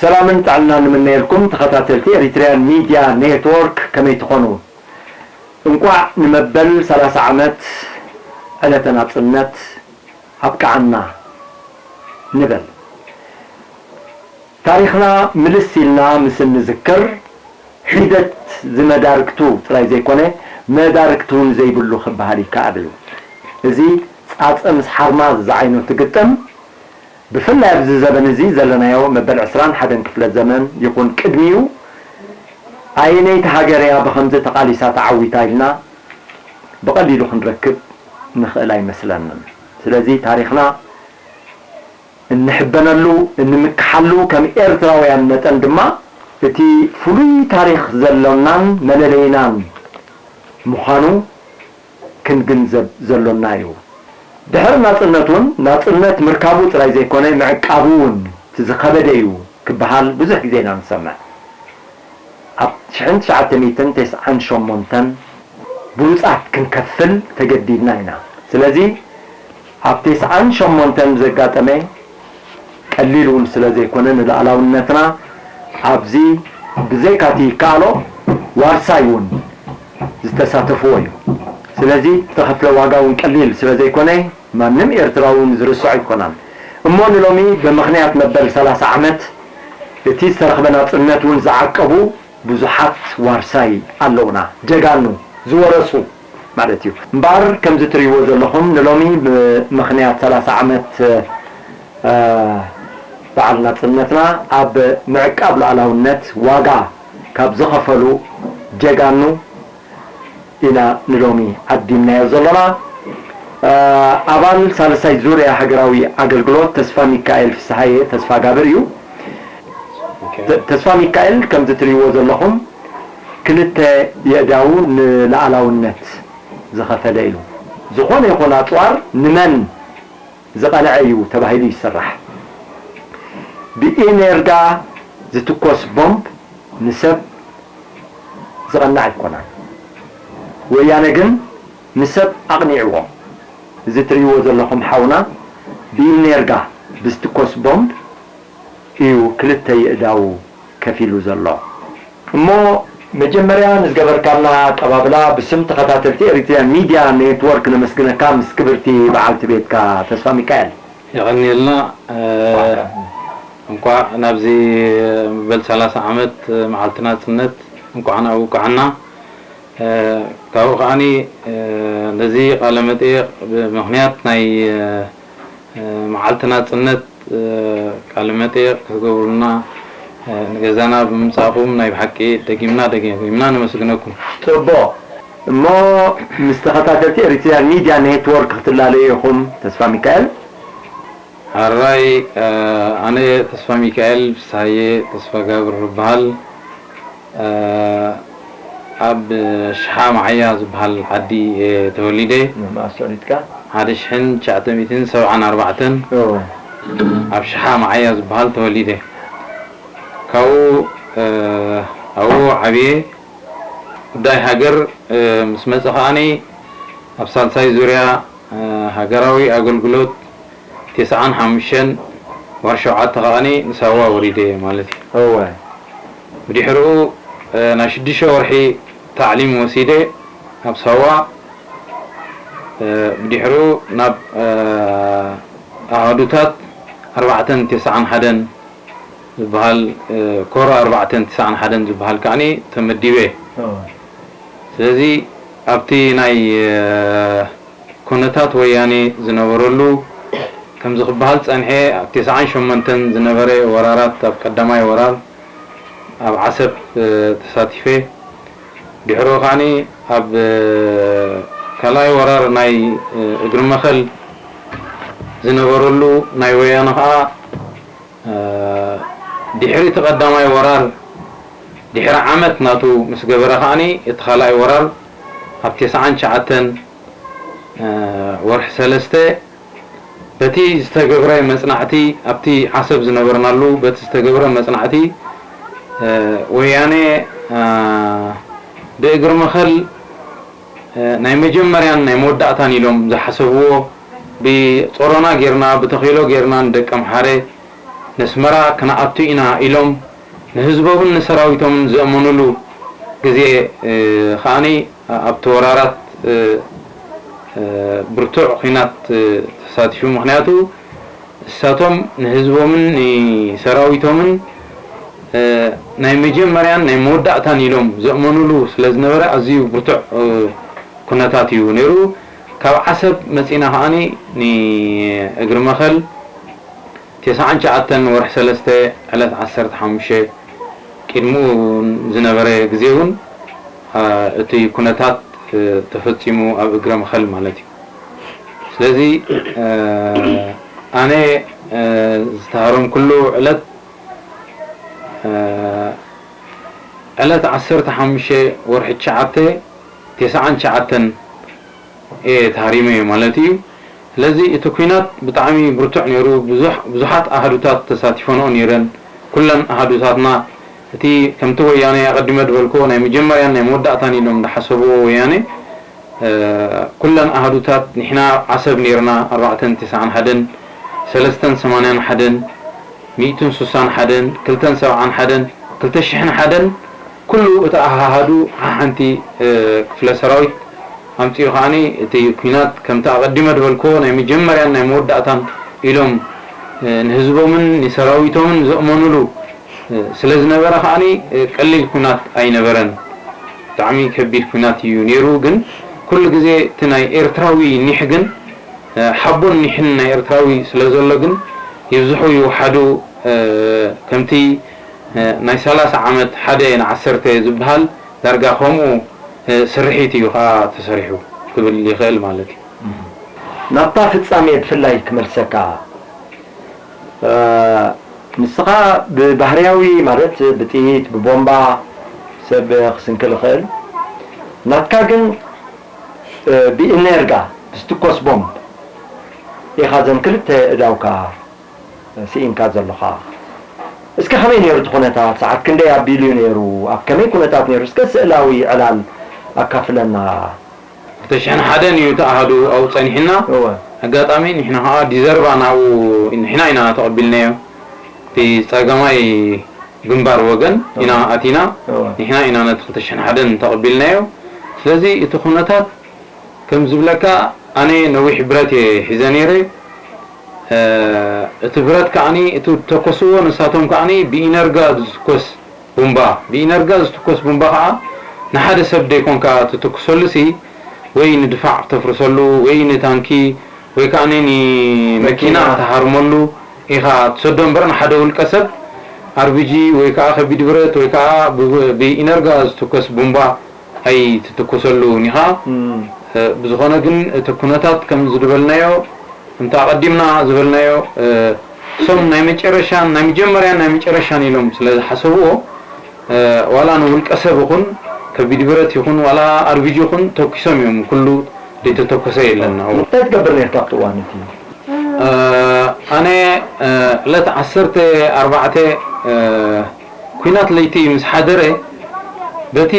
ሰላምን ጥዕናን ንምነየልኩም ተኸታተልቲ ኤሪትሪያን ሚድያ ኔትወርክ፣ ከመይ ትኾኑ? እንቋዕ ንመበል ሰላሳ ዓመት ዕለተ ናጽነት ኣብቅዓና ንበል። ታሪኽና ምልስ ኢልና ምስ እንዝክር፣ ሒደት ዝመዳርግቱ ጥራይ ዘይኮነ፣ መዳርግቲ እውን ዘይብሉ ክበሃል ይከኣል እዩ። እዚ ጻጸ ምስ ሓርማዝ ዝዓይነቱ ግጥም፣ ብፍላይ ኣብዚ ዘበን እዚ ዘለናዮ መበል ዕስራን ሓደን ክፍለ ዘመን ይኹን ቅድሚኡ፣ ኣየነይቲ ሃገር እያ ብኸምዚ ተቓሊሳ ተዓዊታ ኢልና ብቐሊሉ ክንረክብ ንኽእል ኣይመስለንን። ስለዚ ታሪኽና እንሕበነሉ፣ እንምክሓሉ፣ ከም ኤርትራውያን መጠን ድማ እቲ ፍሉይ ታሪኽ ዘሎናን መለለይናን ምዃኑ ክንግንዘብ ዘሎና እዩ። ድሕሪ ናጽነት እውን፣ ናጽነት ምርካቡ ጥራይ ዘይኮነ፣ ምዕቃቡ እውን እቲ ዝኸበደ እዩ ክበሃል ብዙሕ ግዜ ኢና ንሰምዕ። ኣብ ሽሕን ትሽዓተ ሚእትን ተስዓን ሸሞንተን ብሉጻት ክንከፍል ተገዲድና ኢና። ስለዚ ኣብ ተስዓን ሸሞንተን ዘጋጠመ ቀሊል እውን ስለ ዘይኮነ፣ ንልኣላውነትና ኣብዚ ብዘይካቲ ይከኣሎ ዋርሳይ እውን ዝተሳተፍዎ እዩ። ስለዚ ዝተኸፍለ ዋጋ እውን ቀሊል ስለ ዘይኮነ፣ ማንም ኤርትራዊ እውን ዝርስዖ ኣይኮነን። እሞ ንሎሚ ብምኽንያት መበል ሰላሳ ዓመት እቲ ዝተረኽበ ናጽነት እውን ዝዓቀቡ ብዙሓት ዋርሳይ ኣለውና፣ ጀጋኑ ዝወረሱ ማለት እዩ። እምበኣር ከምዚ ትርእይዎ ዘለኹም ንሎሚ ብምኽንያት ሰላሳ ዓመት፣ እ፣ በዓል ናጽነትና ኣብ ምዕቃብ ሉዓላውነት ዋጋ ካብ ዝኸፈሉ ጀጋኑ ኢና ንሎሚ ዓዲምናዮ ዘሎና። እ፣ ኣባል ሳልሳይ ዙርያ ሃገራዊ ኣገልግሎት ተስፋ ሚካኤል ፍስሃየ ተስፋ ጋብር እዩ። ተ-፣ ተስፋ ሚካኤል ከምዚ ትርእይዎ ዘለኹም ክልተ የእዳዉ ንልኣላውነት ዝኸፈለ እዩ። ዝኾነ ይኹን ኣጽዋር ንመን ዝቐንዐ እዩ ተባሂሉ ይስራሕ። ብኢኔርጋ ዝትኮስ ቦምብ ንሰብ ዝቐንዕ ኣይኮነን። ወያነ ግን ንሰብ ኣቕኒዕዎ። እዚ ትርእይዎ ዘለኹም ሓውና ብኢኔርጋ ብዝትኮስ ቦምብ እዩ ክልተ የእዳዉ ከፊሉ ዘሎ። እሞ መጀመርያ ንዝገበርካልና ኣቀባብላ ብስም ተኸታተልቲ ኤሪትሪያን ሚድያ ኔትወርክ ነመስግነካ፣ ምስ ክብርቲ በዓልቲ ቤትካ ተስፋ ሚካኤል። የቐንየልና። እ፣ እንኳዕ ናብዚ መበል ሰላሳ ዓመት መዓልቲ ናጽነት እንኳዕ ኣብቅዓና። እ፣ ካብኡ ከዓኒ፣ እ፣ ነዚ ቃለ መጠይቕ ብምኽንያት ናይ፣ እ፣ እ፣ መዓልቲ ናጽነት፣ እ፣ ቃለ መጠይቕ ክትገብሩልና፣ እ፣ ንገዛና ብምምጻእኩም ናይ ብሓቂ ደጊምና ደጊምና ነመስግነኩም። ጽቡቕ። እሞ ምስ ተኸታተልቲ ኤሪትሪያን ሚድያ ኔትወርክ ክትላለዩ ኢኹም ተስፋ ሚካኤል? ሓራይ፣ እ፣ ኣነ ተስፋ ሚካኤል ፍስሃየ ተስፋ ጋብር እበሃል። እ፣ ኣብ ሽሓ መዓያ ዝበሃል ዓዲ እየ ተወሊደ። መኣስ ተወሊድካ? ሓደ ሽሕን ትሽዓተ ሚእትን ሰብዓን ኣርባዕተን እወ። ኣብ ሽሓ መዓያ ዝበሃል ተወሊደ። ካብኡ፣ እ፣ ኣብኡ ዓብየ። ጉዳይ ሃገር፣ እ፣ ምስ መጸ ከኣኒ ኣብ ሳልሳይ ዙርያ፣ እ፣ ሃገራዊ ኣገልግሎት ተስዓን ሓሙሽተን ወርሒ ሸውዓተ ከኣኒ ንሳዋ ወሪደ ማለት እዩ። እወ። ብድሕሪኡ፣ እ፣ ናይ ሽዱሽተ ወርሒ ታዕሊም ወሲደ ኣብ ሳዋ፣ እ፣ ብድሕሪኡ ናብ፣ እ፣ ኣሃዱታት ኣርባዕተን ተስዓን ሓደን ዝበሃል፣ እ፣ ኮር ኣርባዕተን ተስዓን ሓደን ዝበሃል ከኣኒ ተመዲበ። እወ። ስለዚ ኣብቲ ናይ፣ እ፣ ኩነታት ወያኔ ዝነበረሉ ከምዚ ክበሃል ጸንሐ፣ ኣብ ተስዓን ሸሞንተን ዝነበረ ወራራት፣ ኣብ ቀዳማይ ወራር ኣብ ዓሰብ፣ እ፣ ተሳቲፈ። ድሕሪኡ ከዓኒ ኣብ፣ እ፣ ካልኣይ ወራር ናይ፣ እ፣ እግሪ መኸል ዝነበረሉ ናይ ወያነ ከኣ፣ እ፣ ድሕሪ እቲ ቀዳማይ ወራር፣ ድሕሪ ዓመት ናቱ ምስ ገበረ ከዓኒ፣ እቲ ካልኣይ ወራር ኣብ ተስዓን ትሽዓተን፣ እ፣ ወርሒ ሰለስተ፣ በቲ ዝተገብረ መጽናዕቲ፣ ኣብቲ ዓሰብ ዝነበርናሉ በቲ ዝተገብረ መጽናዕቲ፣ እ፣ ወያነ፣ እ፣ ብእግሪ መኸል፣ እ፣ ናይ መጀመርያን ናይ መወዳእታን ኢሎም ዝሓሰብዎ፣ ብጾሮና ጌርና፣ ብተኺሎ ጌርና ንደቀምሓረ፣ ነስመራ ክንኣቱ ኢና ኢሎም ንህዝቦምን ንሰራዊቶምን ዘእመኑሉ ግዜ ከዓኒ ኣብቲ ወራራት ብርቱዕ ኲናት ተሳቲፉ። ምኽንያቱ እሳቶም ንህዝቦምን ንሰራዊቶምን ናይ መጀመርያን ናይ መወዳእታን ኢሎም ዘእመኑሉ ስለ ዝነበረ ኣዝዩ ብርቱዕ ኩነታት እዩ ነይሩ። ካብ ዓሰብ መጺና ከዓኒ ንእግሪ መኸል ተስዓን ትሽዓተን ወርሒ ሰለስተ ዕለት ዓሰርተ ሓሙሽተ ቅድሚኡ ዝነበረ ግዜ እውን እቲ ኩነታት ተፈጺሙ ኣብ እግረ መኸል ማለት እዩ። ስለዚ ኣነ ዝተሃረምኩሉ ዕለት ዕለት ዓሰርተ ሓሙሽተ ወርሒ ትሽዓተ ተስዓን ትሽዓተን እየ ተሃሪመ ማለት እዩ። ስለዚ እቲ ኲናት ብጣዕሚ ብርቱዕ ነይሩ። ብዙሕ ብዙሓት ኣሃዱታት ተሳቲፈንኦ ነይረን። ኩለን ኣሃዱታትና እቲ ከምቲ ወያነ ኣቐዲመ ዝበልክዎ ናይ መጀመርያን ናይ መወዳእታን ኢሎም ዝሓሰብዎ ወያነ ኩለን ኣሃዱታት ንሕና ዓሰብ ነይርና ኣርባዕተን ተስዓን ሓደን ሰለስተን ሰማንያን ሓደን ሚእትን ስሳን ሓደን ክልተን ሰብዓን ሓደን ክልተ ሽሕን ሓደን ኩሉ እቲ ኣሃሃዱ ሓሓንቲ ክፍለ ሰራዊት ኣምጺኡ ከዓኒ እቲ ኲናት ከምቲ ኣቐዲመ ዝበልክዎ ናይ መጀመርያን ናይ መወዳእታን ኢሎም ንህዝቦምን ንሰራዊቶምን ዘእመኑሉ ስለ ዝነበረ ከዓኒ ቀሊል ኲናት ኣይነበረን። ብጣዕሚ ከቢድ ኲናት እዩ ነይሩ። ግን ኩሉ ግዜ እቲ ናይ ኤርትራዊ ኒሕ ግን ሓቦን ኒሕን ናይ ኤርትራዊ ስለ ዘሎ ግን ይብዝሑ ይውሓዱ ከምቲ ናይ ሰላሳ ዓመት ሓደ ንዓሰርተ ዝበሃል ዳርጋ ከምኡ ስርሒት እዩ ከዓ ተሰሪሑ ክብል ይኽእል ማለት እዩ። ናብታ ፍጻሜ ብፍላይ ክመልሰካ ንስኻ ብባህርያዊ ማለት ብጥይት ብቦምባ ሰብ ክስንክል ይኽእል ናትካ ግን ብኢነርጋ ብዝትኮስ ቦምብ ኢኻ ዘን ክልተ እዳውካ ስኢንካ ዘሎኻ እስከ ከመይ ነይሩ እቲ ኩነታት ሰዓት ክንደይ ኣቢሉ እዩ ነይሩ ኣብ ከመይ ኩነታት ነይሩ እስከ ስእላዊ ዕላል ኣካፍለና ክልተ ሽሕን ሓደን እዩ እቲ ኣሃዱ ኣብኡ ጸኒሕና። ኣጋጣሚ ንሕና ከኣ ዲዘርባ ናብኡ ንሕና ኢና ተቐቢልናዮ። እቲ ጸጋማይ ግንባር ወገን ኢና ኣቲና። ንሕና ኢና ነቲ ክልተ ሽሕን ሓደን ተቐቢልናዮ። ስለዚ እቲ ኩነታት ከም ዝብለካ ኣነ ነዊሕ ብረት እየ ሒዘ ነይረ። እቲ ብረት ከዓኒ እቲ ተኮስዎ ንሳቶም ከዓኒ ብኢነርጋ ዝትኮስ ቡምባ ብኢነርጋ ዝትኮስ ቡምባ ከዓ ንሓደ ሰብ ደይኮንካ ትትኩሰሉ ሲ ወይ ንድፋዕ ተፍርሰሉ ወይ ንታንኪ ወይ ከዓ ንመኪና ተሃርመሉ ኢኻ ትሰዶ እምበር ንሓደ ውልቀ ሰብ ኣርቢጂ ወይ ከዓ ከቢድ ብረት ወይ ከዓ ብኢነርጋ ዝትኮስ ቡምባ ኣይትትኮሰሉን ኢኻ። ብዝኾነ ግን እቲ ኩነታት ከም ዝድበልናዮ እንተ ኣቐዲምና ዝበልናዮ እሶም ናይ መጨረሻን ናይ መጀመርያን ናይ መጨረሻን ኢሎም ስለ ዝሓሰብዎ ዋላ ንውልቀ ሰብ ይኹን ከቢድ ብረት ይኹን ዋላ ኣርቢጂ ይኹን ተኩሶም እዮም ኩሉ ዘይተተኮሰ የለን ኣብኡ። እንታይ ትገብር ነርካ ኣብቲ እዋን እቲ? ኣነ ዕለት ዓሰርተ ኣርባዕተ ኲናት ለይቲ ምስ ሓደረ በቲ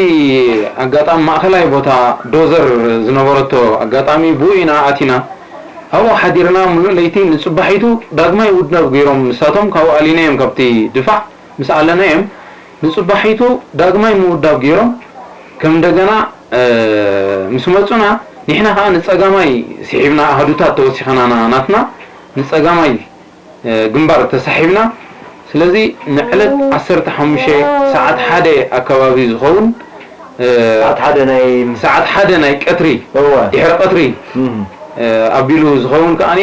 ኣጋጣሚ ማእኸላይ ቦታ ዶዘር ዝነበረቶ ኣጋጣሚ ብኡ ኢና ኣቲና ኣብኡ ሓዲርና ምሉእ ለይቲ ንፅባሒቱ ዳግማይ ውድብ ገይሮም ንሳቶም ካብኡ ኣሊና እዮም ካብቲ ድፋዕ ምስ ኣለና እዮም ንፅባሒቱ ዳግማይ ምውዳብ ገይሮም ከም እንደገና ምስ መፁና ንሕና ከዓ ንፀጋማይ ስሒብና ኣህዱታት ተወሲኸና ናትና ንፀጋማይ ግንባር ተሳሒብና ስለዚ ንዕለት ዓሰርተ ሓሙሽተ ሰዓት ሓደ ኣከባቢ ዝኸውን ሰዓት ሓደ ናይ ሰዓት ሓደ ናይ ቀትሪ እወ ድሕሪ ቀትሪ እም፣ ኣቢሉ ዝኸውን ከዓኒ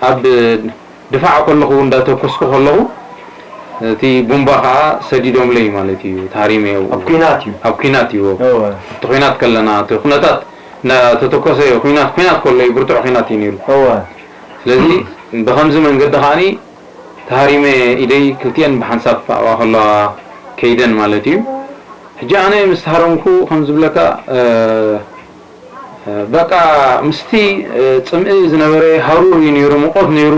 ኣብ ድፋዕ ከለኹ እንዳተኮስኩ ከለኹ እቲ ቡምባ ከዓ ሰዲዶምለይ ማለት እዩ ታሪመ ኣብ ኩናት እዩ ኣብ ኩናት እዩ እወ እቲ ኩናት ከለና እቲ ኩነታት እንዳተተኮሰ ኩናት ኩናት ከሎ እዩ ብርቱዕ ኩናት እዩ ነይሩ እወ ስለዚ ብኸምዚ መንገዲ ከዓኒ ተሃሪመ ኢደይ ክልቲኤን ብሓንሳብ ኣብኣ ከለዋ ከይደን ማለት እዩ ሕጂ ኣነ ምስ ተሃረምኩ ከም ዝብለካ በቃ ምስቲ ፅምኢ ዝነበረ ሃሩር እዩ ነይሩ፣ ሙቐት ነይሩ፣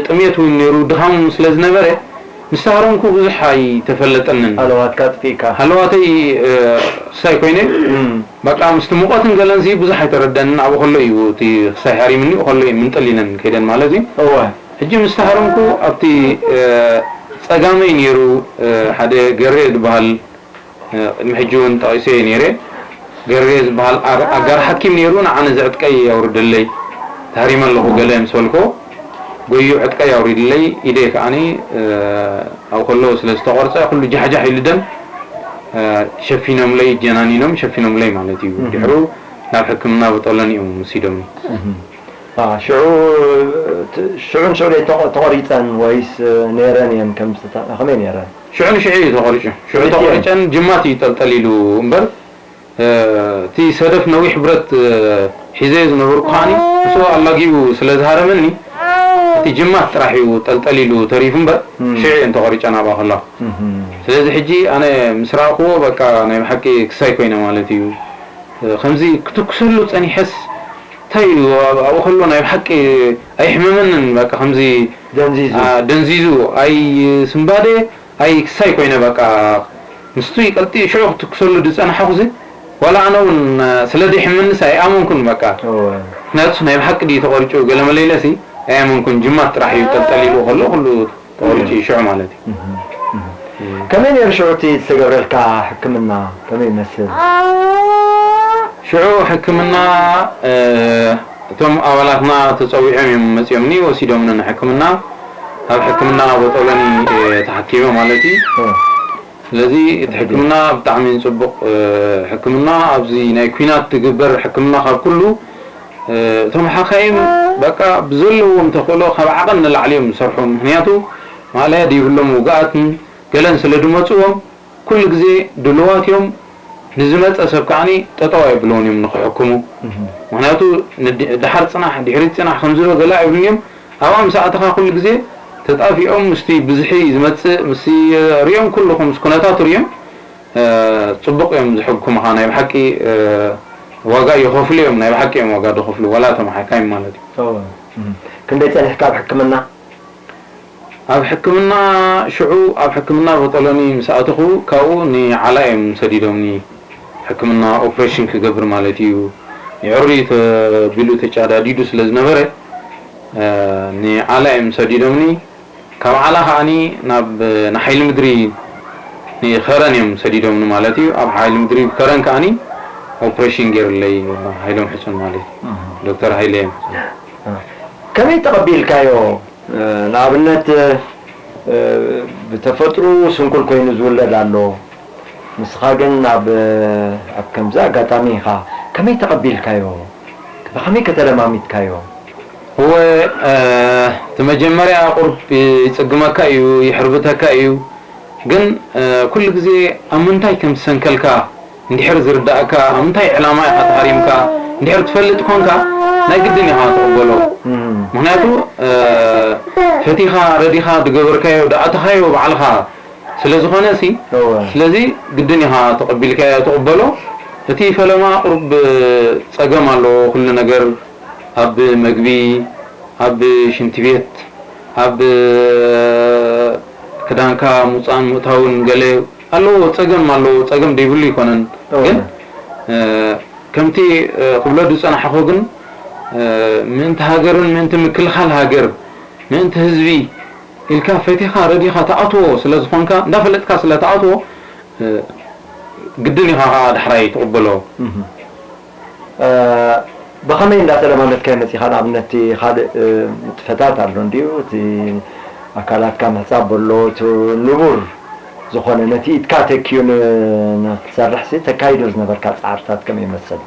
ጥሜት እውን ነይሩ፣ ድኻም እውን ስለ ዝነበረ ምስ ተሃረምኩ ብዙሕ ኣይተፈለጠንን። ሃለዋትካ ኣጥፊእካ። ሃለዋተይ ክሳይ ኮይነ እም፣ በቃ ምስቲ ሙቐትን ገለን ሲ ብዙሕ ኣይተረደንን። ኣብኡ ከሎ እዩ እቲ ክሳይ ሃሪምኒ፣ ከሎ እዩ ምንጥል ኢለን ከይደን ማለት እዩ። እወ። ሕጂ ምስ ተሃረምኩ ኣብቲ ጸጋመይ ነይሩ ሓደ ገሬ ዝበሃል፣ ቅድሚ ሕጂ እውን ጠቒሰዮ ነይረ። ገሬ ዝበሃል ኣጋር ሓኪም ነይሩ፣ ንዓነ ዘዕጥቀይ ኣውርደለይ። ተሃሪመ ኣለኹ ገለ ምስ በልኮ፣ ጎዩ ዕጥቀይ ኣውሪድለይ። ኢደይ ከዓኒ ኣብኡ ከሎ ስለ ዝተቖርጸ ኩሉ ጃሕጃሕ ኢሉ ደም፣ ሸፊኖምለይ፣ ጀናኒኖም ሸፊኖምለይ ማለት እዩ። ድሕሩ ናብ ሕክምና በጦሎኒ እዮም ወሲዶምኒ። ሽዑ ሽዑ ንሽዑ ተቖሪፀን ወይስ ነይረን እየን? ከመይ ነይረን? ሽዑ ንሽዑ እዩ ተቖሪጨ። ሽዑ ተቖሪጨን ጅማት እዩ ጠልጠል ኢሉ እምበር፣ እቲ ሰደፍ ነዊሕ ብረት ሒዘዮ ዝነበርኩ ከዓኒ፣ ምስኡ ኣላጊቡ ስለ ዝሃረመኒ፣ እቲ ጅማት ጥራሕ እዩ ጠልጠል ኢሉ ተሪፉ እምበር፣ ሽዑ እየን ተቖሪጨን ኣብኣ ከለዋ። ስለዚ ሕጂ ኣነ ምስ ረኣኽዎ፣ በቃ ናይ ብሓቂ ክሳይ ኮይነ ማለት እዩ። ከምዚ ክትኩሰሉ ጸኒሐስ እንታይ እዩ? ኣብኡ ከሎ ናይ ብሓቂ ኣይሕመመንን፣ በቃ ከምዚ ደንዚዙ። ደንዚዙ፣ ኣይ ስምባደ ኣይ ክሳይ ኮይነ፣ በቃ ምስቱ ይቀልጢ ሽዑ ክትኩሰሉ ዝጸናሕኹ ዚ ዋላ ኣነ እውን ስለ ዘይሕመንስ ኣይኣመንኩን በቃ። ምክንያቱስ ናይ ብሓቂ ድዩ ተቆሪጩ ገለ መለ ኢለሲ ኣይኣመንኩን። ጅማት ጥራሕ እዩ ጠልጠሊሉ ከሎ ኩሉ ተቆሪጩ እዩ ሽዑ ማለት እዩ። ከመይ ነይሩ ሽዑ እቲ ዝተገብረልካ ሕክምና ከመይ ይመስል? ሽዑ ሕክምና እቶም ኣባላትና ተጸዊዖም እዮም መጺኦምኒ፣ ወሲዶምኒ ንሕክምና። ኣብ ሕክምና በጦሎኒ ተሓኪመ ማለት እዩ። ስለዚ እቲ ሕክምና ብጣዕሚ ጽቡቕ ሕክምና፣ ኣብዚ ናይ ኲናት ትግበር ሕክምና ካብ ኩሉ እቶም ሓካይም በቃ ብዘለዎም ተኽእሎ ካብ ዓቐን ንላዕሊ እዮም ዝሰርሑ። ምክንያቱ ማእለያ ዘይብሎም ውግኣትን ገለን ስለ ዝመጽዎም ኩሉ ግዜ ድሉዋት እዮም። ንዝመጸ ሰብ ከዓኒ ጠጠው ኣይብልዎን እዮም ንክሕክሙ። ምክንያቱ ንድ- ደሓር ጽናሕ ድሕሪት ጽናሕ ከምዚ ዶ ገለ ኣይብሉን እዮም። ኣብኣ ምስ ኣተኻ ኩሉ ግዜ ተጣፊኦም ምስቲ ብዝሒ ዝመጽእ ምስ ሪኦም ኩልኹም ምስ ኩነታት ሪኦም ጽቡቕ እዮም ዝሕክሙኻ። ናይ ብሓቂ ዋጋ ይኸፍሉ እዮም፣ ናይ ብሓቂ እዮም ዋጋ ዝኸፍሉ ዋላ እቶም ሓካይም ማለት እዩ። ክንደይ ጸኒሕካ ኣብ ሕክምና? ኣብ ሕክምና ሽዑ ኣብ ሕክምና በጦሎኒ ምስ ኣተኹ ካብኡ ንዓላ እዮም ሰዲዶምኒ። ሕክምና ኦፕሬሽን ክገብር ማለት እዩ። የዕሩይ ተቢሉ ተጫዳዲዱ ስለ ዝነበረ ንዓላ እዮም ሰዲዶምኒ። ካብ ዓላ ከዓኒ ናብ ንሓይሊ ምድሪ ንኸረን እዮም ሰዲዶምኒ ማለት እዩ። ኣብ ሓይሊ ምድሪ ከረን ከዓኒ ኦፕሬሽን ገይርለይ ሃይሎም ሕጹን ማለት እዩ። ዶክተር ሃይለ እዮም። ከመይ ተቐቢልካዮ? ንኣብነት ብተፈጥሩ ስንኩል ኮይኑ ዝውለድ ኣሎ። ንስኻ ግን ኣብ ኣብ ከምዚ ኣጋጣሚ ኢኻ። ከመይ ተቐቢልካዮ? ብኸመይ ከተለማሚድካዮ? እወ እቲ መጀመርያ ቁሩብ ይጽግመካ እዩ፣ ይሕርብተካ እዩ። ግን ኩሉ ግዜ ኣብ ምንታይ ከም ዝሰንከልካ እንድሕር ዝርዳእካ፣ ኣብ ምንታይ ዕላማ ኢኻ ተሃሪምካ እንድሕር ትፈልጥ ኮንካ፣ ናይ ግድን ኢኻ ትቕበሎ። ምኽንያቱ ፈቲኻ ረዲኻ ዝገበርካዮ ዝኣተኻዮ ባዕልኻ ስለ ዝኾነ ሲ፣ ስለዚ ግድን ኢኻ ተቐቢልካዮ ትቕበሎ። እቲ ፈለማ ቁሩብ ጸገም ኣለዎ ኩሉ ነገር፣ ኣብ መግቢ፣ ኣብ ሽንቲ ቤት፣ ኣብ ክዳንካ ምውጻእን ምእታውን ገለ ኣለዎ፣ ጸገም ኣለዎ። ጸገም ዘይብሉ ኣይኮነን። ግን ከምቲ ክብሎ ዝጸናሕኹ ግን ምእንቲ ሃገርን ምእንቲ ምክልኻል ሃገር ምእንቲ ህዝቢ ኢልካ ፈቲኻ ረዲኻ ትኣትዎ ስለ ዝኾንካ፣ እንዳፈለጥካ ስለ ትኣትዎ ግድን ኢኻ ከኣ ዳሕራይ ትቕበሎ። ብኸመይ እንዳተለማመድካዮ መጺኻ? ንኣብነት እቲ ካልእ ንጥፈታት ኣሎ እንድዩ፣ እቲ ኣካላትካ ምሕጻብ ኣሎ፣ እቲ ንቡር ዝኾነ ነቲ ኢድካ ተኪኡ ንክትሰርሕሲ ተካይዶ ዝነበርካ ጻዕርታት ከመይ ይመስል?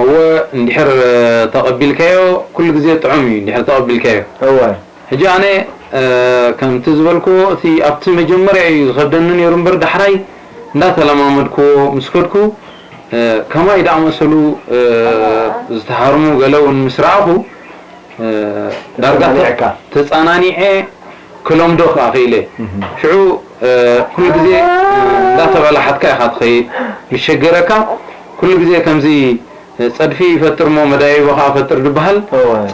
እወ እንድሕር ተቐቢልካዮ ኩሉ ግዜ ጥዑም እዩ፣ እንድሕር ተቐቢልካዮ። እወ። ሕጂ ኣነ ከምቲ ዝበልክዎ እቲ ኣብቲ መጀመርያ እዩ ዝኸብደኒ ነይሩ እምበር ዳሕራይ እንዳተለማመድክዎ ምስ ከድኩ ከማይ ዝኣመሰሉ ዝተሃርሙ ገለ እውን ምስ ረኣኹ ዳርጋ ተጸናኒዐ ክለምዶ ከኣ ክኢለ። ሽዑ ኩሉ ግዜ እንዳተበላሓትካ ኢኻ ትኸይድ። ምስ ሸገረካ ኩሉ ግዜ ከምዚ ጸድፊ ይፈጥር እሞ መዳይቦ ከኣ ፈጥር ዝበሃል።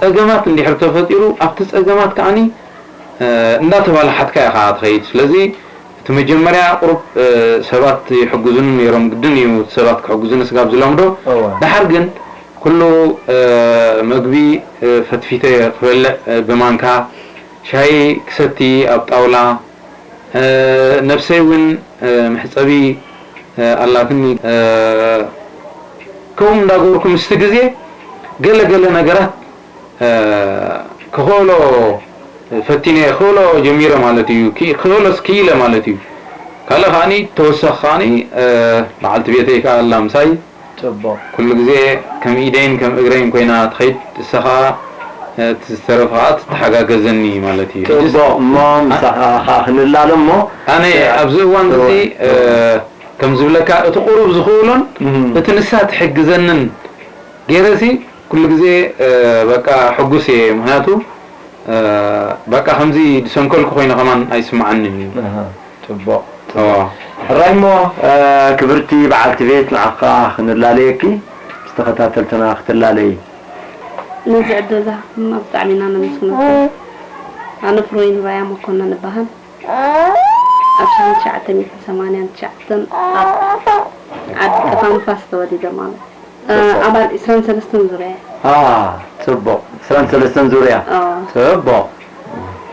ጸገማት እንድሕር ተፈጢሩ ኣብቲ ጸገማት ከኣኒ እንዳተባላሓትካ ኢኻ ትኸይድ። ስለዚ እቲ መጀመርያ ቁሩብ ሰባት ይሕግዙኒ ነይሮም፣ ግድን እዩ ሰባት ክሕግዙኒ ስጋብ ዝለምዶ። ደሓር ግን ኩሉ መግቢ ፈትፊተ ክበልዕ ብማንካ፣ ሻሂ ክሰቲ ኣብ ጣውላ፣ ነብሰይ እውን መሕጸቢ ኣላትኒ። ከምኡ እንዳገበርኩ ምስቲ ግዜ ገለ ገለ ነገራት ክኽእሎ ፈቲነ፣ ክኽእሎ ጀሚረ ማለት እዩ። ክኽእሎስ ክኢለ ማለት እዩ። ካልእ ከዓኒ ተወሳኺ ከዓኒ በዓልቲ ቤተይ ከኣ ኣላ ምሳይ። ጽቡቕ። ኩሉ ግዜ ከም ኢደይን ከም እግረይን ኮይና ትኸይድ፣ እሳ ኸኣ እቲ ዝተረፈ ኸኣ ትተሓጋገዘኒ ማለት እዩ። ጽቡቕ። እሞ ምሳኻ ኸኣ ክንላለ እሞ፣ ኣነ ኣብዚ እዋን እዚ ከም ዝብለካ እቲ ቁሩብ ዝኽእሎን እቲ ንሳ ትሕግዘንን ገይረሲ ኩሉ ግዜ በቃ ሕጉስ እየ። ምኽንያቱ በቃ ከምዚ ዝሰንከልኩ ኮይነ ከማን ኣይስምዓንን እዩ። ኣሃ፣ ጽቡቕ። እዋ። ሕራይ እሞ፣ ክብርቲ በዓልቲ ቤት፣ ንዓኻ ክንላለየኪ፣ ምስ ተኸታተልትና ክትላለዪ። ነዚ ዕድል ዝሃብኩምና ብጣዕሚ ኢና ነመስግነኩም። ኣነ ፍሮይን ራያ መኮነን እበሃል። ኣብ ሽሕን ትሽዓተ ሚእትን ሰማንያን ትሽዓተን ኣብ ዓዲ ጠፋ ንፋስ ተወሊደ ማለት እዩ። እ፣ ኣባል ዕስራን ሰለስተን ዙርያ እየ። አ፣ ጽቡቕ። ዕስራን ሰለስተን ዙርያ። ኦ። ጽቡቕ።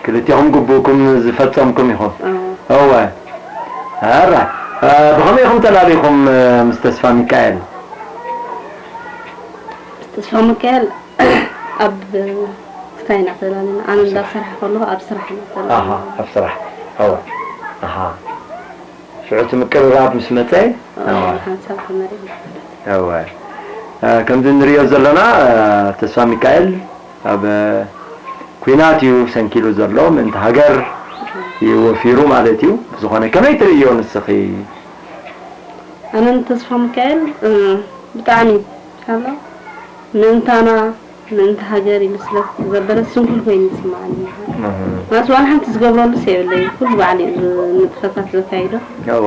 ክልቴኹም ግቡእኩም ዝፈጸምኩም ኢኹም። ኦ። እወ። ኣራ፣ እ፣ ብኸመይ ኢኹም ተላሊኹም፣ እ፣ ምስ ተስፋ ሚካኤል? ተስፋ ሚካኤል ኣብ ስታይ ኢና ተላሊና። ኣነ እንዳ ስራሕ ከለኹ ኣብ ስራሕ ኢና ተላሊና። ኣሃ፣ ኣብ ስራሕ። እወ። ኣሃ። ሽዑ እቲ ምቅርራብ ምስ መጸ፣ ኣዎ፣ ኣዎ። ሓንሳብ ተመሪቕና። እወ። እ፣ ከምዚ ንርእዮ ዘለና፣ እ፣ ተስፋ ሚካኤል ኣብ፣ እ፣ ኲናት እዩ ሰንኪሉ ዘሎ፣ ምእንቲ ሃገር እዩ ወፊሩ ማለት እዩ። ብዝኾነ ከመይ ትርእዮ ንስኺ? ኣነ ንተስፋ ሚካኤል፣ እ፣ ብጣዕሚ፣ ሻላ፣ ምእንታና፣ ምእንቲ ሃገር ኢሉ ስለ ዘበለ ስንኩል ኮይኑ ይስምዓኒ። እህ። ማለት ዋላ ሓንቲ ዝገብረሉስ የብለይ። ኩሉ ባዕሉ እዩ ዝ-፣ ንጥፈታት ዘካይዶ። እወ።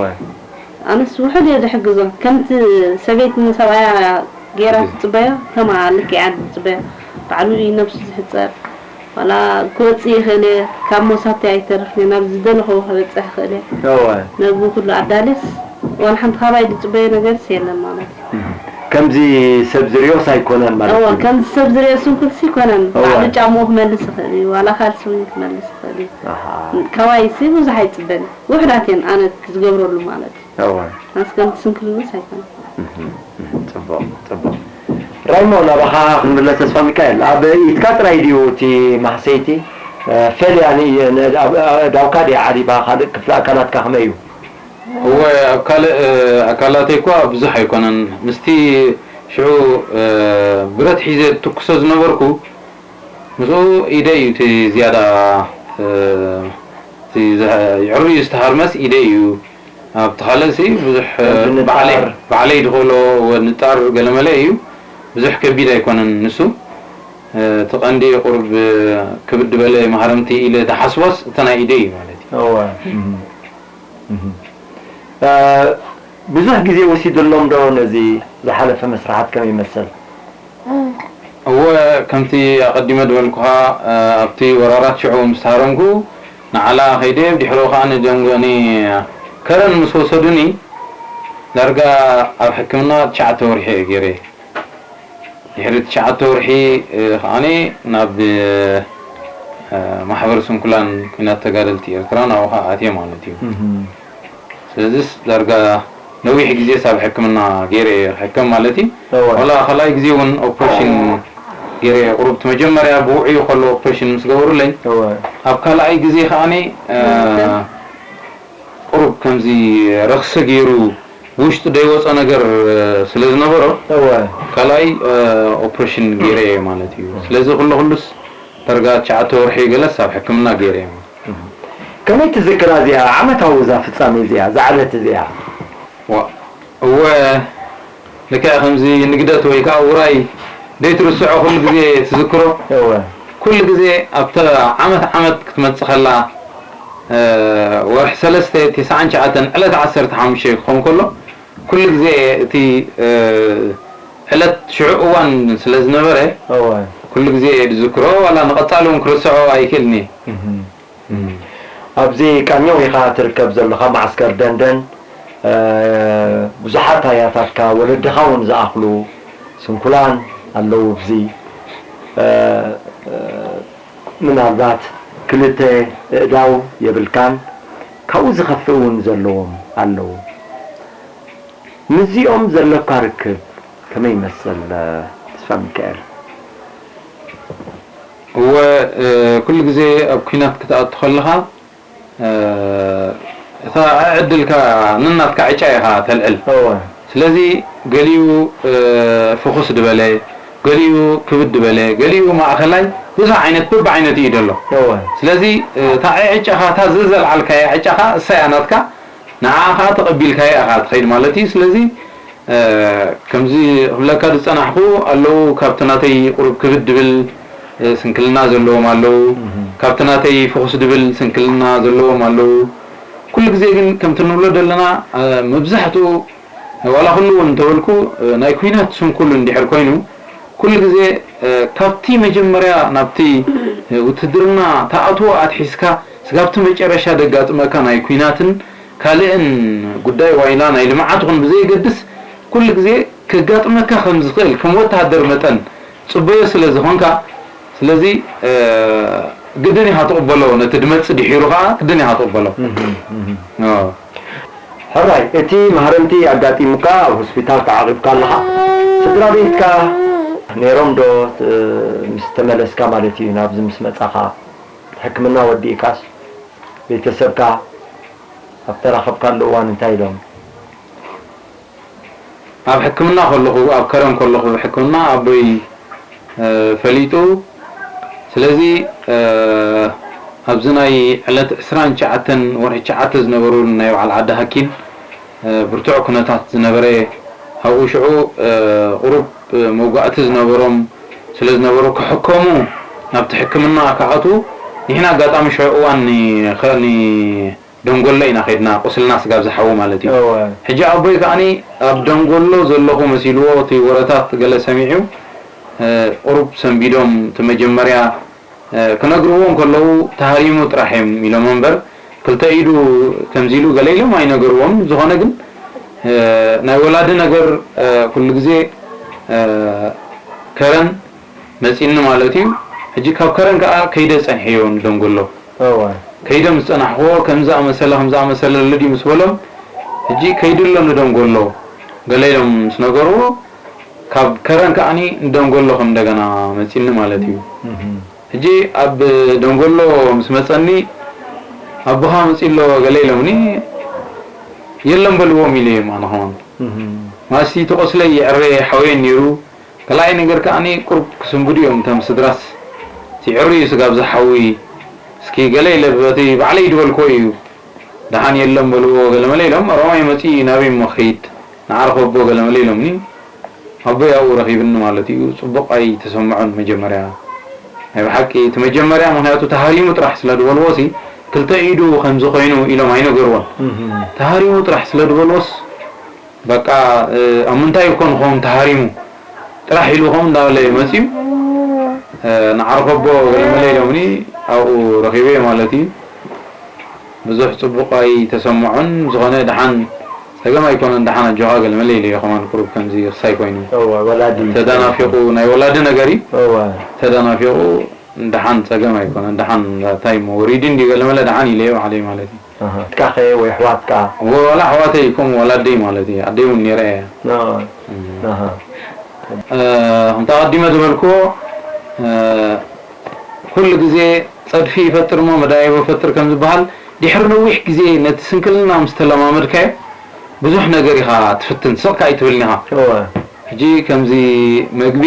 ኣነስ ውሑድ እየ ዝሕግዞ። ከምቲ ሰበይቲ ንሰብኣያ ገይራ ትጽበዮ፣ ከምኣ ልክዕ እያ ዝጽበዮ። ባዕሉ እዩ ነብሱ ዝሕጸር። ዋላ ክወጽእ ይኽእል እየ፣ ካብ መውሳብቲ ኣይተርፍን እየ፣ ናብ ዝደለኽዎ ክበጽሕ ይኽእል እየ። እወ። ነዚ ኩሉ ኣዳልየስ፣ ዋላ ሓንቲ ካባይ ዝጽበዮ ነገርስ የለን ማለት እዩ። እህ። ከምዚ ሰብ ዝርዮስ ኣይኮነን ማለት እወ፣ እዩ። ከምዚ ሰብ ዝርዮ ስንኩልሲ ኣይኮነን። እወ። ባዕሉ ጫምኡ ክመልስ ይኽእል እዩ፣ ዋላ ካልሲ እውን ክመልስ ይኽእል እዩ። ኣሃ። ካባይሲ ብዙሕ ኣይጽበን። ውሑዳት እየን ኣነ ዝገብረሉ ማለት እዩ። እወ። ኣነስ ከምቲ ስንኩልንስ ኣይኮነን። እህ፣ እህ፣ ጽቡቕ፣ ጽቡቕ። ራይሞ፣ ናባኻ ክንምለስ፣ ተስፋ ሚካኤል፣ ኣብ ኢድካ ጥራይ ድዩ እቲ ማህሰይቲ? እ፣ ፈልያ ን-፣ ን-፣ ኣብ፣ ኣብ ኣእዳውካ ድያ ዓሪባ? ካልእ ክፍሊ ኣካላትካ ከመይ እዩ? እወ፣ ኣብ ካልእ፣ እ፣ ኣካላተይ እኳ ብዙሕ ኣይኮነን። ምስቲ ሽዑ፣ እ፣ ብረት ሒዘ ትኩሶ ዝነበርኩ፣ ምስኡ ኢደይ እዩ እቲ ዝያዳ፣ እ፣ እቲ ዘ-፣ የዕርዩ ዝተሃርመስ ኢደይ እዩ። ኣብቲ ካልእሲ ብዙሕ፣ ከምዚ ንጣር። ባዕለይ፣ ባዕለይ ድኽእሎ ወ-፣ ንጣር ገለመለ እዩ። ብዙሕ ከቢድ ኣይኮነን ንሱ። እቲ ቀንዲ ቁሩብ ክብድ በለ ማህረምቲ ኢለ ዝሓስቦስ እተን ናይ ኢደይ እዩ ማለት እዩ። እወ። እህ። እህ። እ፣ ብዙሕ ግዜ ወሲድሎም ዶ ነዚ ዝሓለፈ መስርሓት ከመይ ይመስል? እወ፣ ከምቲ ኣቐዲመ ዝበልኩኻ፣ እ፣ ኣብቲ ወራራት ሽዑ ምስ ተሃረምኩ፣ ንዓላ ከይደ፣ ብድሕሪኡ ኸኣ ንደንጎ-፣ ኒ-፣ ከረን ምስ ወሰዱኒ፣ ዳርጋ ኣብ ሕክምና ትሽዓተ ወርሒ እየ ገይረ። ድሕሪ ትሽዓተ ወርሒ፣ እ፣ ኸኣኒ ናብ፣ እ፣ ማሕበር ስንኩላን ኲናት ተጋደልቲ ኤርትራ ናብኡ ኸኣ ኣትየ ማለት እዩ። እህ። ስለዚስ ዳርጋ ነዊሕ ግዜ ሳብ ሕክምና ገይረ እየ ክሕከም ማለት እዩ። እወ። ዋላ ካልኣይ ግዜ እውን ኦፕሬሽን ገይረ እየ። ቁሩብ እቲ መጀመርያ ብውዕዩ ከሎ ኦፕሬሽን ምስ ገበሩለይ፣ እወ። ኣብ ካልኣይ ግዜ ከዓኒ፣ እ፣ እወ። ቁሩብ ከምዚ ረኽሲ ገይሩ ብውሽጡ ደይወጾ ነገር፣ እ፣ ስለ ዝነበሮ፣ እወ። ካልኣይ፣ እ፣ ኦፕሬሽን ገይረ እየ ማለት እዩ። ስለዚ ኩሉ ኩሉስ ዳርጋ ትሽዓተ ወርሒ ገለስ ኣብ ሕክምና ገይረ እየ ማለት እዩ። ከመይ ትዝክራ እዚኣ ዓመታዊ እዛ ፍጻሜ እዚኣ፣ እዛ ዕለት እዚኣ? ዋ-፣ እወ፣ ልክዕ ከምዚ ንግደት ወይ ከኣ ውራይ ዘይትርስዖ ኩሉ ግዜ ትዝክሮ። እወ። ኩሉ ግዜ ኣብታ ዓመት ዓመት ክትመጽእ ከላ፣ እ፣ ወርሒ ሰለስተ፣ ተስዓን ትሽዓተን፣ ዕለት ዓሰርተ ሓሙሽተ ክኸውን ከሎ፣ ኩሉ ግዜ እቲ፣ እ፣ ዕለት ሽዑ እዋን ስለ ዝነበረ፣ እወ። ኩሉ ግዜ እየ ዝዝክሮ፣ ዋላ ንቐጻሊ እውን ክርስዖ ኣይክእልን እየ። እህ። እም። ኣብዚ ቃኘው ኢኻ ትርከብ ዘለኻ፣ ማዓስከር ደንደን፣ እ፣ ብዙሓት ኣያታትካ፣ ወለድኻ እውን ዝኣኽሉ ስንኩላን፣ ኣለዉ። ኣብዚ እ፣ እ፣ ምናልባት ክልተ እእዳው የብልካን፣ ካብኡ ዝኸፍእ እውን ዘለዎም ኣለዉ። ምስዚኦም ዘለካ ርክብ ከመይ ይመስል? ተስፋ ሚካኤል። እወ፣ ኩሉ ግዜ ኣብ ኲናት ክትኣቱ ከለኻ እታ ዕድልካ ነናትካ ዕጫ ኢኻ ተልዕል። እወ። ስለዚ ገሊኡ ፍኹስ ድበለ፣ ገሊኡ ክብድ ድበለ፣ ገሊኡ ማእኸላይ፣ ብዙሕ ዓይነት በብዓይነቱ እዩ ደሎ። እወ። ስለዚ እታ ዕጫኻ፣ እታ ዘዘልዓልካያ ዕጫኻ እሳ እያ ናትካ፣ ንዓኣ ኸዓ ተቐቢልካያ ኢኻ ትኸይድ ማለት እዩ። ስለዚ ከምዚ ክብለካ ዝጸናሕኩ ኣለዉ፣ ካብቲ ናተይ ቁሩብ ክብድ ድብል ስንክልና ዘለዎም ኣለዉ፣ ካብቲ ናተይ ፍኹስ ድብል ስንክልና ዘለዎም ኣለዉ። ኩሉ ግዜ ግን ከምቲ ንብሎ ዘለና መብዛሕትኡ ዋላ ኩሉ እውን እንተበልኩ ናይ ኲናት ስንኩል እንድሕር ኮይኑ ኩሉ ግዜ ካብቲ መጀመርያ ናብቲ ውትድርና ተኣትዎ ኣትሒዝካ ስጋብቲ መጨረሻ ደጋጥመካ ናይ ኲናትን ካልእን ጉዳይ ዋይላ ናይ ልምዓት ኹን ብዘየገድስ ኩሉ ግዜ ከጋጥመካ ከም ዝኽእል ከም ወተሃደር መጠን ጽበዮ ስለ ዝኾንካ ስለዚ ግድን ኢኻ ትቕበሎ ነቲ ድመጽ ድሒሩ ኸዓ ግድን ኢኻ ትቕበሎ። ሕራይ እቲ ማህረምቲ ኣጋጢሙካ ኣብ ሆስፒታል ተዓቒብካ ኣለኻ ስድራ ቤትካ ነይሮም ዶ? ምስ ተመለስካ ማለት እዩ ናብዚ ምስ መጻኻ ሕክምና ወዲእካስ ቤተሰብካ ኣብ ተራኸብካሉ እዋን እንታይ ኢሎም? ኣብ ሕክምና ከለኹ ኣብ ከረን ከለኹ ሕክምና ኣቦይ ፈሊጡ ስለዚ ኣብዚ ናይ ዕለት ዕስራን ትሽዓተን ወርሒ ትሽዓተ ዝነበሩ ናይ በዓል ዓዲ ሃኪም ብርቱዕ ኩነታት ዝነበረ ኣብኡ ሽዑ ቁሩብ መውጋእቲ ዝነበሮም ስለ ዝነበሩ ክሕከሙ ናብቲ ሕክምና ክኣትዉ ንሕና ኣጋጣሚ ሽዑ እዋን ደንጎሎ ኢና ከይድና ቁስልና ስጋብ ዝሓዊ ማለት እዩ። ሕጂ ኣቦይ ከዓኒ ኣብ ደንጎሎ ዘለኹ መሲልዎ እቲ ወረታት ገለ ሰሚዑ ቁሩብ ሰንቢዶም እቲ መጀመርያ ክነግርዎ እንከለዉ ተሃሪሙ ጥራሕ እዮም ኢሎም እምበር ክልተ ኢዱ ከምዚ ኢሉ ገለ ኢሎም ኣይነገርዎን። ዝኾነ ግን ናይ ወላዲ ነገር ኩሉ ግዜ ከረን መፂኒ ማለት እዩ። ሕጂ ካብ ከረን ከዓ ከይደ ፀንሐዮ ንደንጎሎ። ከይደ ምስ ፀናሕክዎ ከም ዝኣመሰለ ከም ዝኣመሰለ ኣሎ ድዩ ምስ በሎም ሕጂ ከይዱ ኣሎ ንደንጎሎ ገለ ኢሎም ምስ ነገርዎ ካብ ከረን ከዓኒ ንደንጎሎ ከም እንደገና መፂኒ ማለት እዩ። ሕጂ ኣብ ደንጎሎ ምስ መፀኒ ኣቦኻ መፂ ኣሎ ገለ ኢሎምኒ የለን በልዎም ኢለ እዮም ኣነ ከማን ማስቲ ተቆስለይ የዕረ ሓወየን ነይሩ ካልኣይ ነገር ከዓኒ ቁሩብ ክስንብዱ እዮም እቶም ስድራስ እቲ ዕሩይ እዩ ስጋብ ዝሓዊ እስኪ ገለ ኢለ በቲ ባዕለይ ዝበልክዎ እዩ ደሓን የለን በልዎ ገለመለ ኢሎም ኦሮማይ መፂ ናበይ እሞ ክኸይድ ንዓርኸ ኣቦ ገለመለ ኢሎምኒ ኣቦይ ኣብኡ ረኺብኒ ማለት እዩ ፅቡቕ ኣይተሰምዖን መጀመርያ ናይ ብሓቂ እቲ መጀመርያ ምክንያቱ ተሃሪሙ ጥራሕ ስለ ዝበልዎ ሲ ክልተ ኢዱ ከምዚ ኮይኑ ኢሎም ኣይነገርዎን ተሃሪሙ ጥራሕ ስለ ዝበልዎስ በቃ ኣብ ምንታይ እኮ ንኸውን ተሃሪሙ ጥራሕ ኢሉ ከምኡ እንዳበለ እዩ መፅዩ ንዓርኸቦ ገለመለ ኢሎምኒ ኣብኡ ረኺበዮ ማለት እዩ ብዙሕ ፅቡቕ ኣይተሰምዖን ዝኾነ ደሓን ፀገም ኣይኮነን ደሓን ኣጆኻ ገለመለ ኢለዮ ከማን ቁሩብ ከምዚ ክሳይ ኮይኑ ተደናፊቑ ናይ ወላዲ ነገር እዩ ተደናፊቑ ደሓን ፀገም ኣይኮነን ደሓን እንታይ እሞ ወሪዱ እንዲ ገለመለ ደሓን ኢለዮ ባዕለይ ማለት እዩ ኣትካኸ ወይ ኣሕዋትካ ወላ ኣሕዋተይ ከምኡ ወላ ኣደይ ማለት እዩ ኣደይ እውን ነይራ እያ ከምቲ ኣቐዲመ ዝበልክዎ ኩሉ ግዜ ፀድፊ ይፈጥር እሞ መዳየቦ ይፈጥር ከም ዝበሃል ድሕሪ ነዊሕ ግዜ ነቲ ስንክልና ምስ ተለማመድካዮ ብዙሕ ነገር ኢኻ ትፍትን ስቕ ከኣ ኣይትብልን ኢኻ ሕጂ ከምዚ መግቢ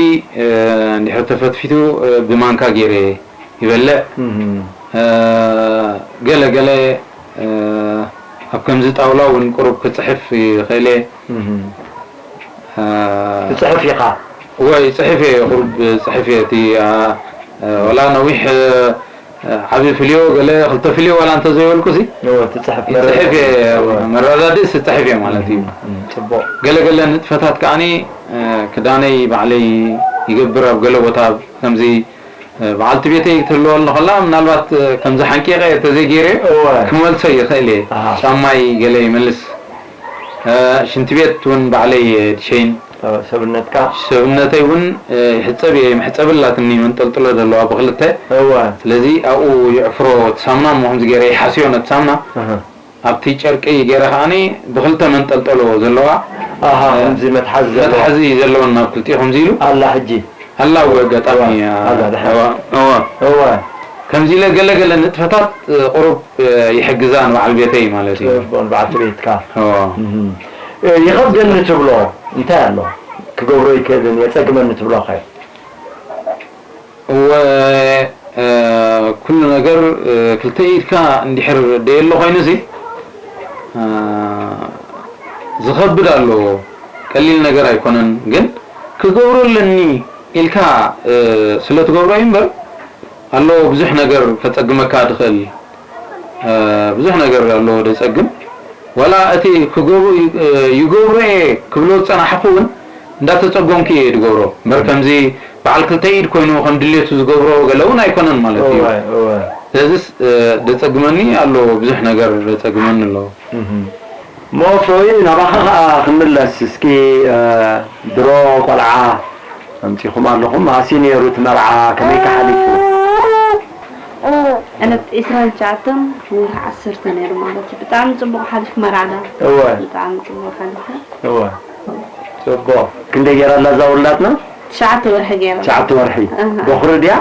እንድሕር ተፈትፊቱ ብማንካ ገይረ ይበልዕ ገለ ገለ ኣብ ከምዚ ጣውላ እውን ቁሩብ ክፅሕፍ ይኽእል እየ ትፅሕፍ ኢኻ ወይ ፅሕፍ እየ ቁሩብ ፅሕፍ እየ እቲ ወላ ነዊሕ ዓብዪ ፍልዮ ገለ ክልተ ፍልዮ ዋላ እንተዘይበልኩ ሲ ትፅሕፍ ይፅሕፍ እየ መረዳድእስ እፅሕፍ እየ ማለት እዩ ፅቡቅ ገለ ገለ ንጥፈታት ከዓኒ ክዳነይ ባዕለይ ይገብር ኣብ ገለ ቦታ ከምዚ በዓልቲ ቤተይ ክትህልወኒ ከላ ምናልባት ከምዚ ሓንቂቐ ተዘይገይረ ክመልሶ ይኽእል እየ ጫማይ ገለ ይመልስ ሽንቲ ቤት እውን ባዕለይ ድሸይን ሰብነትካ ሰብነተይ እውን ይሕጸብ እየ። መሕጸቢ ኣላትኒ መንጠልጥሎ ዘለዋ ብክልተ። እወ ስለዚ ኣብኡ ይዕፍሮ እቲ ሳሙና እሞ ከምዚ ገይረ ይሓስዮ ነቲ ሳሙና። እህ። ኣብቲ ጨርቂ ገይረ ከዓኒ ብክልተ መንጠልጠሎ ዘለዋ ኣሃ ከምዚ መትሓዚ ዘለዎ መትሓዚ ዘለወን ናብ ክልቲኡ ከምዚ ኢሉ ኣላ ሕጂ ኣላ። እወ ኣጋጣሚ ኣላ፣ ድሓን። እዋ፣ እዋ። እወ ከምዚ ኢለ ገለ ገለ ንጥፈታት ቁሩብ ይሕግዛ ንበዓል ቤተይ ማለት እዩ። ጽቡቅ በዓልቲ ቤትካ እዋ። እህ። ይኸብደኒ ትብሎ እንታይ ኣሎ? ክገብሮ ይክእልን የጸግመኒ ትብሎ ኸ? እወ ኩሉ ነገር ክልተ ኢድካ እንድሕር ደየሎ ኮይኑሲ ዝኸብድ ኣሎ። ቀሊል ነገር ኣይኮነን፣ ግን ክገብሮ ኣለኒ ኢልካ ስለ ትገብሮ እዩ እምበር ኣሎ ብዙሕ ነገር ከጸግመካ ድኽእል። ብዙሕ ነገር ኣሎ ደጸግም። ዋላ እቲ ክገብሩ ይገብሮ እየ ክብሎ ዝጸናሕኩ እውን እንዳተጸገምኩ እየ ዝገብሮ እምበር ከምዚ በዓል ክልተ ኢድ ኮይኑ ከም ድሌቱ ዝገብሮ ገለ እውን ኣይኮነን ማለት እዩ። እወ እወ ስለዚስ ደጸግመኒ ኣሎ ብዙሕ ነገር ደጸግመኒ ኣሎ። እሞ ፍሮይ ናባኻ ኸዓ ክምለስ እስኪ ድሮ ቆልዓ ኣምጺኹም ኣለኹም ኣስዩ ነይሩ እቲ መርዓ ከመይ ከሓሊፉ? ዕለት ዒስራን ትሽዓተን ወርሒ ዓሰርተ ነይሩ ማለት እዩ። ብጣዕሚ ጽቡቕ ሓሊፉ መርዓና። እወ ብጣዕሚ ጽቡቕ ሓሊፉ። እወ ጽቡቕ ክንደይ ገይራ ኣላ እዛ ውላድና? ትሽዓተ ወርሒ ገይራ። ትሽዓተ ወርሒ ኣሃ። በኹሪ ድያ?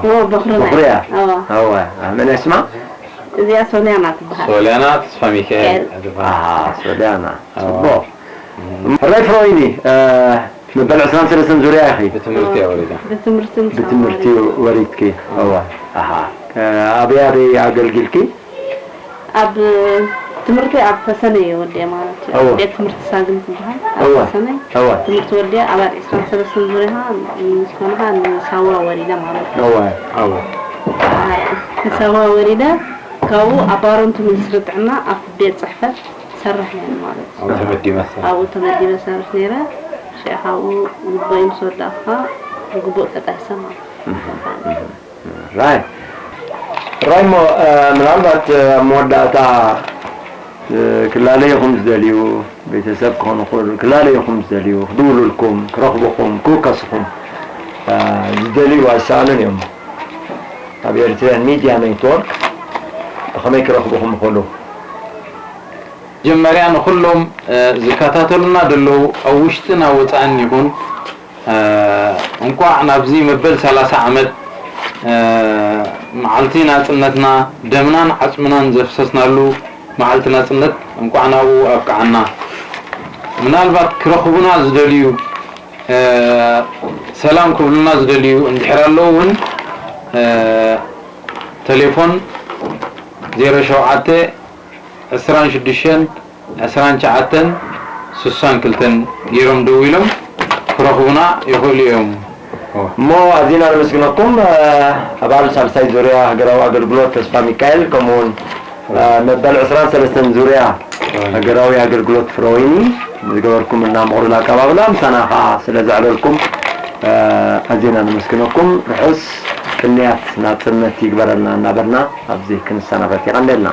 እወ በኹሪ ናይ በኹሪ እያ? እወ እወ መን እያ ስማ? እዚኣ ሶልያና ትበሃል። ሶልያና ተስፋ ሚካኤል ትበሃል። ኣሃ ሶልያና ጽቡቕ ሕራይ ፍሮይኒ መበል ዕስራን ሰለስተን ዙርያ ኢኺ ብትምህርቲ እያ ወሪዳ። ብትምህርቲ ምስ ብትምህርቲ ወሪድኪ እወ ኣሃ ኣበይ ኣበይ ኣገልጊልኪ? ኣብ ትምህርቲ ኣብ ተሰነይ እየ ወዲአ ማለት እዩ። እወ። ቤት ትምህርቲ ሳግም ዝበሃል ኣብ እወ ተሰነይ እወ ትምህርቲ ወዲአ ኣብ ዕስራን ሰለስተን ዙርያ ምስ ኮንካ ንሳዋ ወሪደ ማለት እዩ። እወ ኣዎ ንሳዋ ወሪደ ካብኡ ኣብ ባረንቱ ሚኒስትሪ ጥዕና ኣብ ቤት ፅሕፈት ሰርሕ ነይረ ማለት እዩ። ኣብኡ ተመዲበ ሰ ኣብኡ ተመዲበ ሰርሕ ነይረ። ሽዑ ካብኡ ግቦይ ምስ ወዳእካ ግቡእ ተጣይሰ ማለት እዩ። ራይ ራይ እሞ ምናልባት ኣብ መወዳእታ ክላለዩኹም ዝደልዩ ቤተሰብ ክኾኑ ክኽእሉ ክላለዩኹም ዝደልዩ ክድውሉልኩም ክረኽቡኹም ክውከስኹም ዝደልዩ ኣይሰኣኑን እዮም። ኣብ ኤርትርያን ሚድያ ኔትወርክ ብኸመይ ክረኽቡኹም ይኽእሉ? መጀመርያ ንኹሎም ዝከታተሉና ዘለዉ ኣብ ውሽጥን ኣብ ወፃእን ይኹን እንቋዕ ናብዚ መበል ሰላሳ ዓመት መዓልቲ ናፅነትና ደምናን ዓፅምናን ዘፍሰስናሉ መዓልቲ ናፅነት እንቋዕ ናብኡ ኣብቅዓና። ምናልባት ክረኽቡና ዝደልዩ ሰላም ክብሉና ዝደልዩ እንድሕር ኣለዉ እውን ቴሌፎን ዜሮ ሸውዓተ ዕስራን ሽዱሽተን ዕስራን ትሽዓተን ስሳን ክልተን ገይሮም ደዊሎም ክረኽቡና ይኽእሉ እዮም። እሞ ኣዚና ነመስግነኩም። ኣባል ሳልሳይ ዙርያ ሃገራዊ ኣገልግሎት ተስፋ ሚካኤል ከምኡውን መበል ዕስራን ሰለስተን ዙርያ ሃገራዊ ኣገልግሎት ፍረወይኒ ዝገበርኩምልና ምቕሉል ኣቀባብላ ምሳና ከዓ ስለ ዘዕለልኩም ኣዚና ነመስግነኩም። ርሑስ ቅንያት ናፅነት ይግበረልና እናበልና ኣብዚ ክንሰናበት ይቐንደልና።